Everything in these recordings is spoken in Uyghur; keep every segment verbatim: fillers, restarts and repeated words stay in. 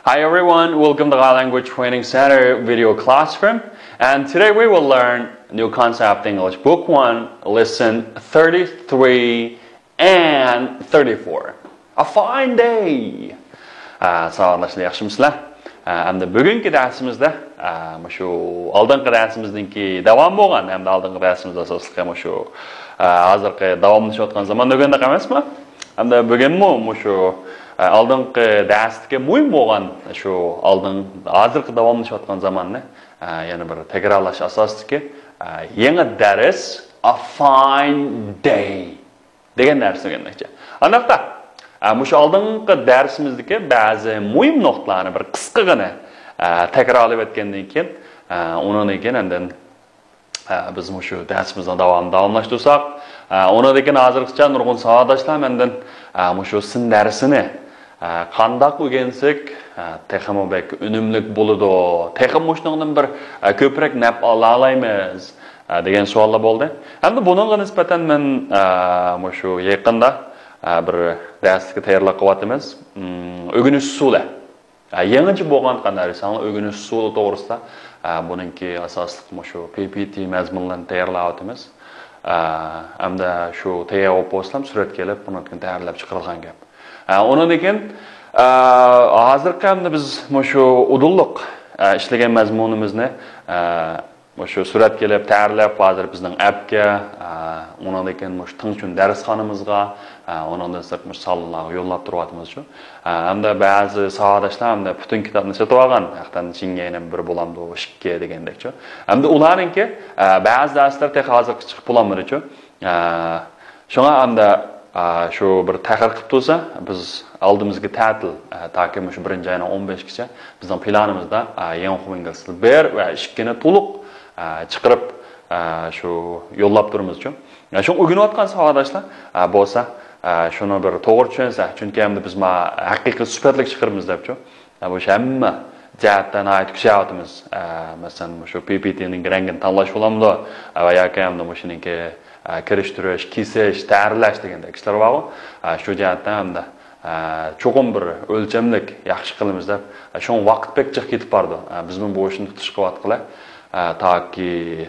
Hi everyone, welcome to Thai Language Training Center video classroom. And today we will learn new concept English book one, lesson thirty-three and thirty-four. A fine day. Ә, сабаҡдашылар, яҡшымысызлар? Ә, әмді бүгінгі дәрісімізде, ә, мышу алдыңғы дәрісіміздің ки дәвам болған, әмді алдыңғы дәрісімізде сосылға мышу, ә, азырқы дәвамлашып жатқан заман өгенде қамес ма? Әмді бүгін му, мышу, ә, алдыңғы дәрістікі муйым болған, шу алдың, азырқы дәвамлашып жатқан заманны, ә, яны бір тәкірарлаш асастікі, ә, еңі дәріс, a fine day. Деген нәрсені өйренмекші. Анақта, ә, мышы алдыңғы дәрісіміздегі бәзі муйым ноқталаны бір қысқығыны, ә, тәкірарлап өткеннен кейін, ә, оның екен, әнден, ә, біз мышы дәрісіміздің дәвамын дәвамлаштырсақ, ә, оны деген азырықша нұрғын сауадашла мәнден, ә, мышы сын дәрісіні, ә, қандақ өйренсек, ә, техімі бек үнімлік болады, техім мышныңның бір, ә, көпірек нәп ала алаймыз, ә, деген суалла болды. Әмді бұныңға нисбәтән мен, ә, мышу яқында, ә, бір дәріске тәйірлік қылып атырмыз. М, өгініш сулы. Ә, еңінчі болған қандай рисаңлы өгініш сулы тоғырыста, ә, бұныңки асаслық мышу P P T мәзмінлерін тәйірлеп атырмыз. Ә, әмді шу тәйір болып болсам, сүрет келіп, бұны тәйірлеп шығарылған кеп. Ә, оның екен, ә, азырқы әмді біз мышу удыллық, ә, ішлеген мәзмінімізні, ә, Мышы сүрет келіп, тәйірлеп, азыр біздің әпке, ә, онан екен мышы тың чүн дәрісханымызға, ә, онан да сырт мышы салынлағы жоллап тұрып атырмыз шу. Ә, әмді бәзі сауадашла, әмді пүтін кітапны сетіп алған, яқтан чиңгейінен бір боламды, о, ішікке дегендек шу. Әмді оларынки, ә, бәзі дәріслер тек азыр шығып боламды шу. Ә, шуңа әмді, ә, шу бір тәхір қып турса, біз алдымызғы тәтіл, ә, таки мышы бірінші айның он бес кеше, біздің планымызда, ә, ең қуым инглис тіл бір вә ішкені толық, ә, шығарып, ә, шу жоллап тұрмыз шу. Ә, шу үгініп атқан сауадашла, ә, болса, ә, шуны бір тоғыр түшенсе, чүнки әмді біз ма хақиқи сүпетлік шығармыз деп шу. Ә, бу әмме жәһәттен айт күшәватымыз. Ә, мәсәлән, шу P P T-ның рәңгін таңлаш боламды. Ә, вә яки әмді мышыныңки, ә, кіріштіріш, кесеш, тәйірләш дегенде кісілер бар ғой. Ә, шу жәһәттен әмді, ә, чоғым бір өлчемлік яхшы қылымыз деп. Ә, шоң вақыт пек чық кетіп барды. Ә, біз мен бұл үшін тұтышқы ватқылы. Ә, таки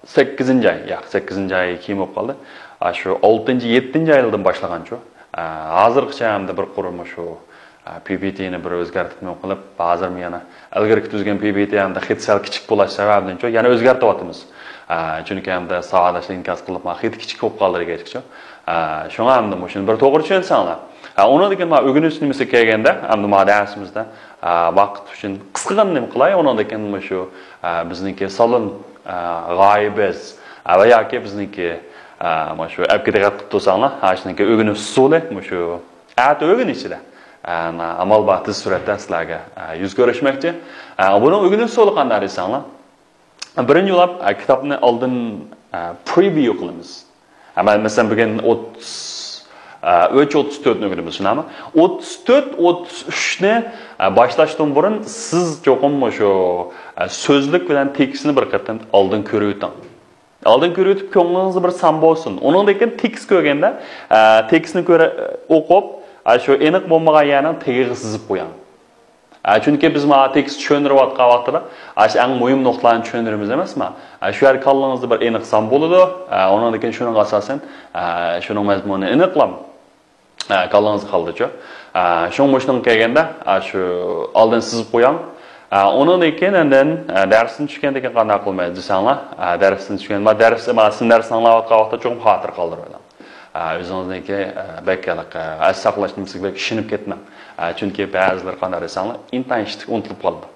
сәккізінчі ай, я, сәккізінчі ай киім болып қалды. А, шу алтыншы, еттінші айылдан башлаған шу. А, азырқыша әмді бір құрымы шу, а, P P T-ні бір өзгертіп мен қылып, азыр мен ана ілгіркі түзген P P T әмді хит сәл кішік болаш сәбәбінен шу, яны өзгертіп атымыз. А, чүнкі әмді сағада шлинкас қылып, ма хит кішік болып қалды керек шу. А, шуңа әмді мушын бір тоғыр түшен саңла. А, оны деген ма үгініс немесе келгенде, әмді ма дәрісімізді, а, вақыт үшін қысқыған нем қылай, оны деген шу, а, біздің ке салын, а, ғайыбыз, а, вә яки біздің ке, а, ма шу әпке діғат қып турсаңла, а, шының ке үгініс сулы, ма шу әт үгін ішілі. А, ма амал ба тіз сүрәтті сіләге, а, жүз көрішмекте. А, бұның үгініс сулы қандар исаңла. Birinci olarak, e, kitapnı aldın, e, preview qılımız. Ama mesela bugün otuz, e, üç otuz dört nökünümüz, şunamı? Otuz dört, otuz üçni, e, başlaştan burun siz çoqum şu, e, sözlük bilen tekstini bir qattan aldın körüyütüng. Aldın körüyütüp, köngülüňizde bir san bolsun. Onundan keyin tekst körgende, e, tekstini köre, e, oqup, e, şu eniq bolmagan yerni tegiga sizip qoyuň. Ә, чүнки биз мага текст түшүндүрүп аткан вакытта, аш эң муһим нукталаны түшүндүрүмүз эмесми? Ә, шу yer каллаңызда бир эниқ сан болуду. Ә, ондан кийин шунун асасын, ә, шунун мазмунун эниклам. Ә, каллаңызда калдычу. Ә, шуң мушунун келгенде, ә, шу алдын сызып коюң. Ә, ондан кийин энден, ә, дәрсин түшгенден кийин кандай кылмайбыз десеңлер. Ә, дәрсин түшген, ма дәрс, ма син дәрсин аңлап аткан вакытта чогум хатир калдырып. Ә, өзүңүзнүки, ә, бек, ә, эс саклашны бек ишенип кетмең. Ә, чүнки баъзылар кандай десеңлер, интайын ишти унутулуп калды.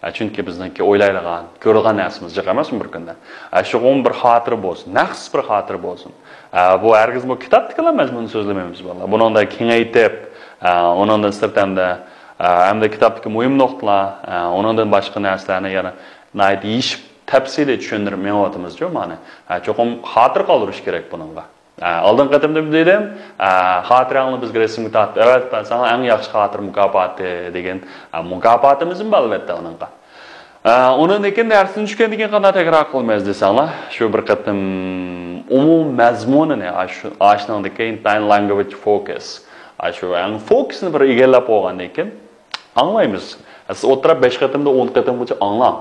Ә, чүнки биздинки ойлайдыган, көрген нерсебиз жык эмесми бир кюнде. Ә, шу бир хатир болсун, нахыс бир хатир болсун. Ә, бу һәргиз бу китаптыкыла мазмунун сёзлемейбиз, балалар. Буну да кеңейтип, ә, онундан сырт эмде, ә, эмде китаптыкы муһим нукталар, ә, онундан башка нерселерни яна найт ешип, тәпсилий түшүндүрүп меңип атабыз, жок, мана. Ә, чогум хатир калдырыш керек бунунга. Ә, алдынгы кытымда дедим, ә, хатираңны бизге ресимге тартып, эвет, сага эң яхшы хатир мукапаты деген, ә, мукапатыбыз бар, албетте, онунга. Ә, ондан кийин дәрсин түшгенден кийин кандай такрар кылмайбыз десеңлер, шу бир кытым умум мазмунун, ә, шу, ашныңдагы Thai language focus, ئاشۇ ئەڭ فوكۇسنى بىر ئىگىلەپ بولغاندىن كېيىن ئاڭلايمىز. سىز ئولتۇرۇپ بەش قېتىمدا ئون قېتىمغىچە ئاڭلاڭ.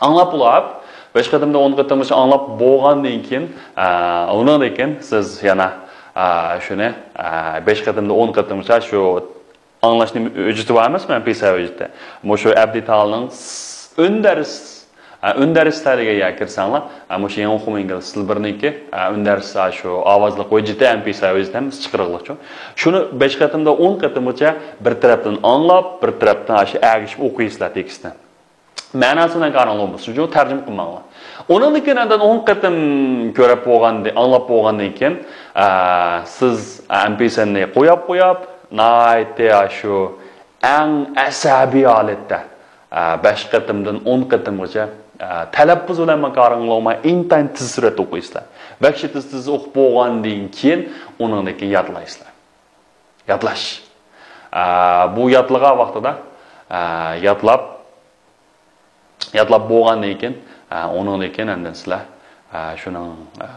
ئاڭلاپ بولۇپ، بەش قېتىمدا ئون قېتىمغىچە ئاڭلاپ بولغاندىن كېيىن، ئۇنىڭدىن كېيىن سىز يەنە شۇنى بەش قېتىمدا ئون قېتىمغىچە شۇ ئاڭلاشنى ھۆججىتى بار ئەمەسمۇ، ئەمپىسا ھۆججىتى. مۇشۇ ئەبدى تالنىڭ ئۈندەرس، ئۈندەرسلەرگە يا كىرسەڭلار، مۇشۇ يېڭى ئوقۇما ئىنگلىز تىل بىرنىڭكى ئۈندەرس شۇ ئاۋازلىق ھۆججىتى، ئەمپىسا ھۆججىتى ھەممىسى چىقىرىقلىقچۇ. شۇنى بەش قېتىمدا ئون قېتىمغىچە بىر تەرەپتىن ئاڭلاپ، بىر تەرەپتىن شۇ ئەگىشىپ ئوقۇيسىلەر تېكىستنى. مەناسى بىلەن كارىڭلار بولمىسۇن، شۇ تەرجىمە قىلماڭلار. ئۇنىڭدىن كېيىن ئاندىن ئون قېتىم كۆرۈپ بولغاندىن، ئاڭلاپ بولغاندىن كېيىن، ئە، سىز ئەمپىسەننى قوياپ قوياپ، ناھايىتى شۇ ئەڭ ئەسەبىي ھالەتتە، ئە، بەش قېتىمدىن ئون قېتىمغىچە، ئە، تەلەپپۇز بىلەن كارىڭلار بولماي، ئىنتايىن تېز سۈرئەتتە ئوقۇيسىلەر. ۋەھشىي تېز تېز ئوقۇپ بولغاندىن كېيىن، ئۇنىڭدىن كېيىن يادلايسىلەر. يادلاش. ئە، بۇ يادلىغان ۋاقتىدا، ئە، يادلاپ، يادلاپ بولغاندىن كېيىن، ئە، ئۇنىڭدىن كېيىن ئاندىن سىلەر، ئە، شۇنىڭ، ئە،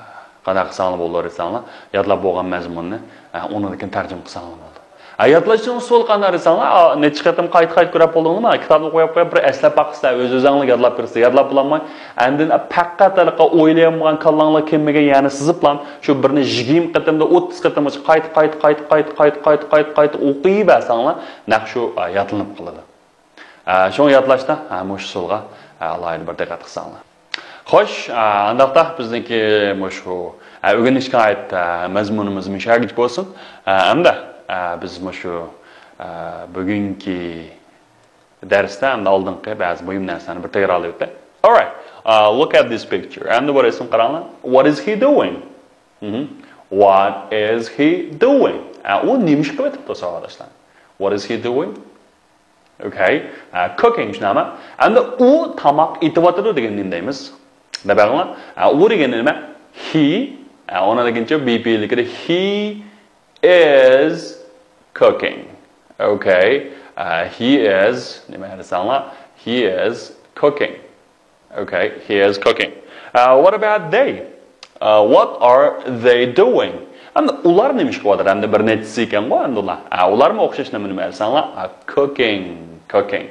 قانداق قىلساڭلار بولىدۇ دېسەڭلار، يادلاپ بولغان مەزمۇننى، ئە، ئۇنىڭدىن كېيىن تەرجىمە قىلساڭلار بولىدۇ. ئە، يادلاشنىڭ ئۇسۇلى قانداق دېسەڭلار، ئا، نەچچە قېتىم قايتا قايتا كۆرۈپ بولدۇڭلارمۇ؟ كىتابنى ئوقۇياپ قويۇپ بىر ئەسلەپ باقىسىلەر، ئۆز ئۆزۈڭلار يادلاپ بېرىسىلەر، يادلاپ بولالماي، ئاندىن پەقەت ھېلىقى ئويلايدىغان كاللاڭلار كەلمىگەن يەرنى سىزىپلا، شۇ بىرنى يىگىرمە قېتىمدا، ئوتتۇز قېتىمغىچە قايتا، قايتا، قايتا، قايتا، قايتا، قايتا، قايتا، قايتا ئوقۇيۋەرسەڭلار، نەق شۇ، ئا، يادلىنىپ قالىدۇ. ئا، شۇڭا يادلاشتا، ھە، مۇشۇ ئۇسۇلغا، ئا، ئالاھىدە بىر دىققەت قىلساڭلار. خوش، ئا، ئانداقتا بىزنىڭكى مۇشۇ، ئا، ئۆگىنىشكە ئائىت، ئا، مەزمۇنىمىز مۇشۇ يەرگىچە بولسۇن. ئا، ئەمدى، ئا، بىز مۇشۇ، ئا، بۈگۈنكى دەرستە ئەمدى ئالدىنقى بەزى مۇھىم نەرسىلەرنى بىر تەكرارلاپ ئۆتەي. Alright, uh, look at this picture. ئەمدى بۇ رەسىمگە قاراڭلار. What is he doing? مهم. What is he doing? ئە، ئۇ نېمە ئىش قىلىۋېتىپتۇ، ساۋاقداشلار؟ What is he doing? Okay. ئە، cooking شۇنداقمۇ؟ ئەمدى ئۇ تاماق ئېتىۋاتىدۇ دېگەندە نېمە دەيمىز؟ دەپ بېقىڭلار. ئە، ئۇ دېگەن نېمە؟ He. ئە، ئۇنىڭ دېگىنىچە B P لىكىدە he is cooking. Okay. ئە، he is، نېمە دېسەڭلار؟ He is cooking. Okay, he is cooking. Uh, what about they? Uh, what are they doing? ئەمدى ئۇلار نېمە ئىش قىلىۋاتىدۇ؟ ئەمدى بىر نەچچىسى ئىكەنغۇ ئەمدى ئۇلار. ئە، ئۇلارمۇ ئوخشاش نېمە، نېمە دېسەڭلار؟ ئە، cooking, cooking.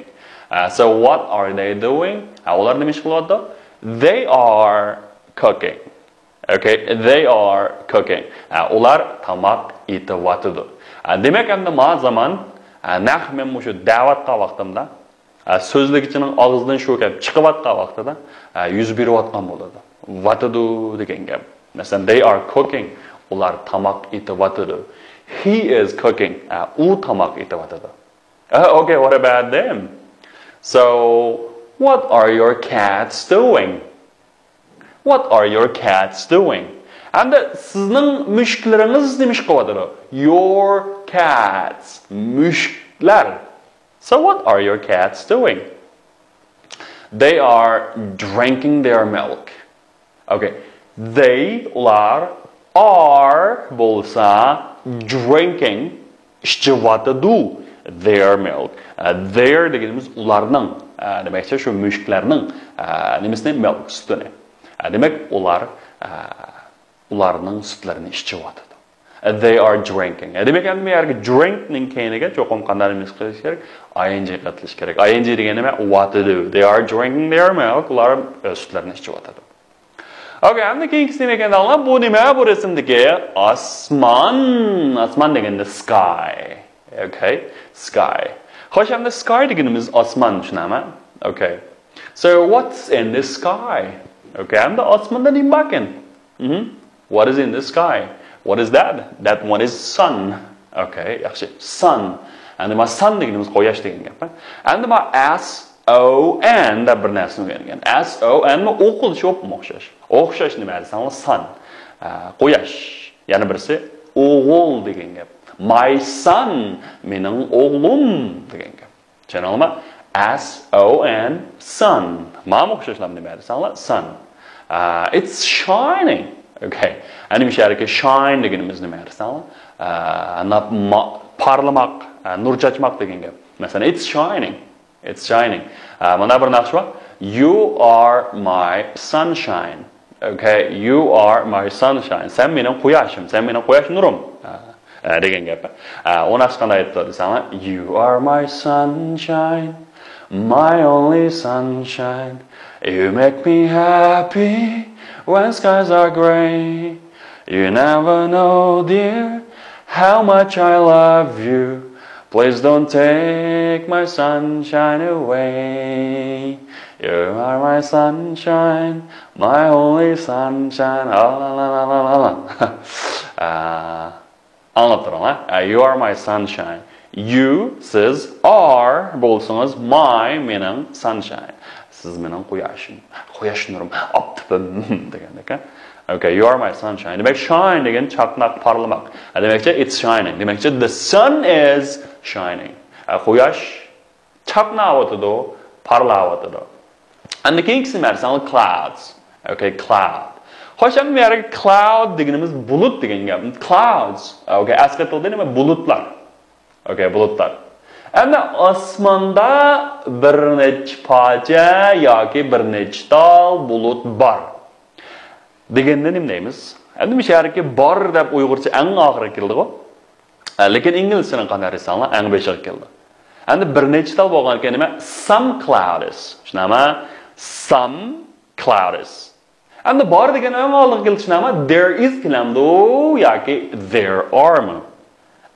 ئە، so what are they doing? ئە، ئۇلار نېمە ئىش قىلىۋاتىدۇ؟ They are cooking. Okay, they are cooking. ئە، ئۇلار تاماق ئېتىۋاتىدۇ. ئە، دېمەك، ئەمدى ما زامان، ئە، نەق مەن مۇشۇ دەۋاتقان ۋاقتىمدا، ئە، سۆزلىگۈچىنىڭ ئاغزىدىن شۇ گەپ چىقىۋاتقان ۋاقتىدا، ئە، يۈز بېرىۋاتقان بولىدۇ. ۋاتىدۇ دېگەن گەپ. مەسىلەن، they are cooking. ئۇلار تاماق ئېتىۋاتىدۇ. He is cooking. ئە، ئۇ تاماق ئېتىۋاتىدۇ. Uh, okay, what about them? So, what are your cats doing? What are your cats doing? ئەمدى سىزنىڭ مۈشۈكلىرىڭىز نېمە ئىش قىلىۋاتىدۇ؟ Your cats. مۈشۈكلەر. So what are your cats doing? They are drinking their milk. Okay. They, ئۇلار, are بولسا drinking, ئىچىۋاتىدۇ. Their milk. ئە، their دېگىنىمىز ئۇلارنىڭ، ئە، دېمەكچى شۇ مۈشۈكلەرنىڭ، ئە، نېمىسىنى؟ Milk، سۈتىنى. ئە، دېمەك، ئۇلار، ئە، ئۇلارنىڭ سۈتلىرىنى ئىچىۋاتىدۇ. ئە، they are drinking. ئە، دېمەك، ئەمدى بۇ يەرگە drink نىڭ كەينىگە چوقۇم قانداق نېمە قىلىش كېرەك؟ I N G قېتىلىشى كېرەك. I N G دېگەن نېمە؟ ۋاتىدۇ. They are drinking their milk. ئۇلار، ئە، سۈتلىرىنى ئىچىۋاتىدۇ. Okay، ئەمدى كېيىنكىسى نېمە ئىكەن دەڭلار؟ بۇ نېمە؟ بۇ رەسىمدىكى ئاسمان. ئاسمان دېگەندە sky. Okay, sky. خوش، ئەمدى sky دېگىنىمىز ئاسمان، شۇنداقمۇ؟ Okay. So, what's in the sky? Okay، ئەمدى ئاسماندا نېمە باركەن؟ مهم. What is in the sky? What is that? That one is sun. Okay، ياخشى. Sun. ئەمدى ما sun دېگىنىمىز قۇياش دېگەن گەپ. ئەمدى ما S O N دەپ بىر نەرسىنى ئۆگەنگەن. S O N مۇ ئوقۇلۇشى ئوپمۇ ئوخشاش. ئوخشاش نېمە دېسەڭلار، sun. ئە، قۇياش. يەنە بىرسى ئوغۇل دېگەن گەپ. My son، مېنىڭ ئوغلۇم دېگەن گەپ. چۈشەندىڭلارمۇ؟ S O N، sun. ماڭا ئوخشاشلا نېمە دېسەڭلار، sun. ئە، it's shining. Okay. ئەنە مۇشۇ يەردىكى shine دېگىنىمىز نېمە دېسەڭلار؟ ئە، ناپ-، ما-، پارلىماق، ئە، نۇر چاچماق دېگەن گەپ. مەسىلەن، it's shining. It's shining. ئە، مانا بىر ناخشا بار. You are my sunshine. Okay, you are my sunshine. سەن مېنىڭ قۇياشىم، سەن مېنىڭ قۇياش نۇرۇم. ئە، ئە، دېگەن گەپ. ئە، ئۇنى قانداق ئېيتىدۇ دېسەڭلار، You are my sunshine, my only sunshine. You make me happy when skies are gray. You never know, dear, how much I love you. Please don't take my sunshine away. You are my sunshine, my only sunshine. ئا، ئاڭلاپ تۇرۇڭلار. ئە، You are my sunshine. You، سىز، are، بولسىڭىز، my، مېنىڭ، sunshine. سىز مېنىڭ قۇياشىم. قۇياش نۇرۇم، ئاپتىپىم دېگەندەك. Okay, you are my sunshine. دېمەك، shine دېگەن چاقناق، پارلىماق. ئە، دېمەكچى، it's shining. دېمەكچى، the sun is shining. ئە، قۇياش چاقناۋاتىدۇ، پارلاۋاتىدۇ. ئەمدى كېيىنكىسى نېمە دېسەڭلار، clouds. Okay, cloud. خوش، ئەمدى بۇ يەردە cloud دېگىنىمىز بۇلۇت دېگەن گەپ. Clouds. Okay, ئەسقاتىلدى، نېمە؟ بۇلۇتلار. Okay, بۇلۇتلار. ئەمدى ئاسماندا بىر نەچچە پارچە ياكى بىر نەچچە تال بۇلۇت بار دېگەندە نېمە دەيمىز؟ ئەمدى مۇشۇ يەردىكى بار دەپ ئۇيغۇرچە ئەڭ ئاخىرىغا كېلىدىغۇ. ئە، لېكىن ئىنگلىزچىنىڭ قانداق دېسەڭلار، ئەڭ بېشىغا كېلىدۇ. ئەمدى بىر نەچچە تال بولغانكەن نېمە؟ Some clouds. شۇنداقمۇ؟ Some clouds. ئەمدى بار دېگەن ئەڭ ئالدىغا كېلىدۇ، شۇنداقمۇ؟ There is كېلەمدۇ ياكى there are مۇ؟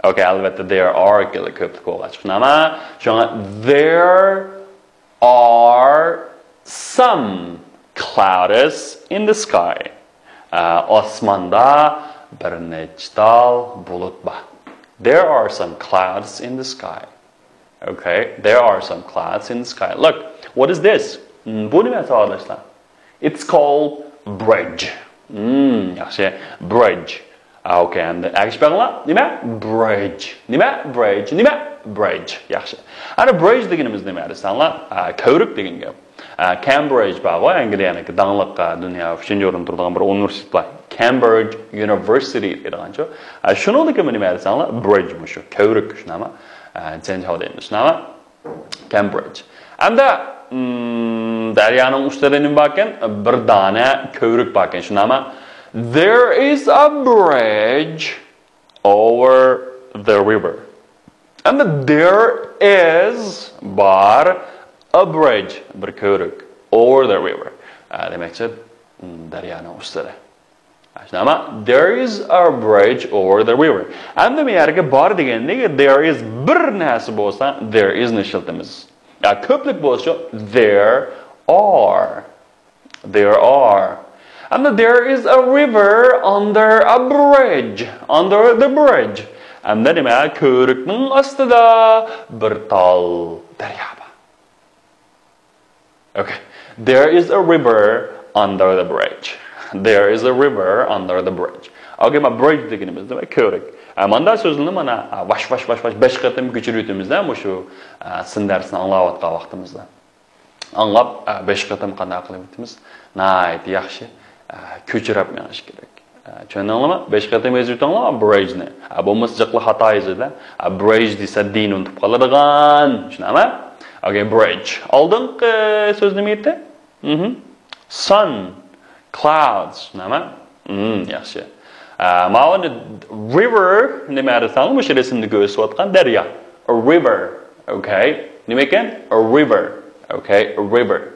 Okay, ئەلۋەتتە، there are كېلىدۇ، كۆپلۈك بولغاچ. شۇنداقمۇ؟ شۇڭا there are some clouds in the sky. ئە، ئاسماندا بىر نەچچە تال بۇلۇت بار. There are some clouds in the sky. Okay, there are some clouds in the sky. Look, what is this? Hmm, بۇ نېمە ساۋاقداشلار؟ It's called bridge. Hmm, ياخشى. Bridge. ئا، okay, ئەمدى ئەگىشىپ بېقىڭلار. نېمە؟ Bridge. نېمە؟ Bridge. نېمە؟ Bridge. ياخشى. ئەنە bridge دېگىنىمىز نېمە دېسەڭلار؟ ئا، كۆۋرۈك دېگەن گەپ. ئا، كامبرىج بارغۇ، ئەنگلىيەنىڭكى داڭلىق، ئا، دۇنيا ئۈچىنچى ئورۇندا تۇرىدىغان بىر ئۇنىۋېرسىتېت بار. Cambridge University دەيدىغانچۇ. ئا، شۇنىڭدىكى نېمە دېسەڭلار؟ Bridge مۇشۇ. كۆۋرۈك شۇنداقمۇ؟ ئا، جەنجاۋ دەيمىز شۇنداقمۇ؟ Cambridge. ئەمدى، مم، دەريانىڭ ئۈستىدە نېمە باركەن؟ بىر دانە كۆۋرۈك باركەن، شۇنداقمۇ؟ There is a bridge over the river. ئەمدى there is بار، a bridge بىر كۆۋرۈك، over the river. ئە، دېمەكچى، مم، دەريانىڭ ئۈستىدە. شۇنداقمۇ؟ There is a bridge over the river. ئەمدى بۇ يەرگە بار دېگەندە، there is بىر نەرسە بولسا، there is نى ئىشلىتىمىز. يا كۆپلۈك بولسا، there are. There are. ئەمدى there is a river under a bridge. Under the bridge. ئەمدى نېمە؟ كۆۋرۈكنىڭ ئاستىدا بىر تال دەريا بار. Okay. There is a river under the bridge. There is a river under the bridge. Okay, مانا bridge دېگىنىمىز نېمە؟ كۆۋرۈك. ئە، ماندا سۆزلىنى مانا، ئە، ۋاش، ۋاش، ۋاش، ۋاش، بەش قېتىم كۆچۈرۈۋېتىمىز-دە، مۇشۇ، ئە، سىن دەرسنى ئاڭلاۋاتقان ۋاقتىمىزدا. ئاڭلاپ، ئە، بەش قېتىم قانداق قىلىۋېتىمىز؟ ناھايىتى ياخشى، ئە، كۆچۈرۈپ مېڭىش كېرەك. ئە، چۈشەندىڭلارمۇ؟ بەش قېتىم يېزىۋېتىڭلار bridge نى. ئە، بولمىسا جىقلا خاتا يېزىدۇ. ئە، bridge دېسە دىنى ئۇنتۇپ قالىدىغان. شۇنداقمۇ؟ Okay, bridge. ئالدىنقى سۆز نېمە ئىدى؟ مهم. Sun, clouds. شۇنداقمۇ؟ مم، ياخشى. ئە، ماۋۇنى river نېمە دېسەڭلار، مۇشۇ رەسىمدە كۆرسىتىۋاتقان دەريا. A river. Okay. نېمە ئىكەن؟ A river. Okay, a river.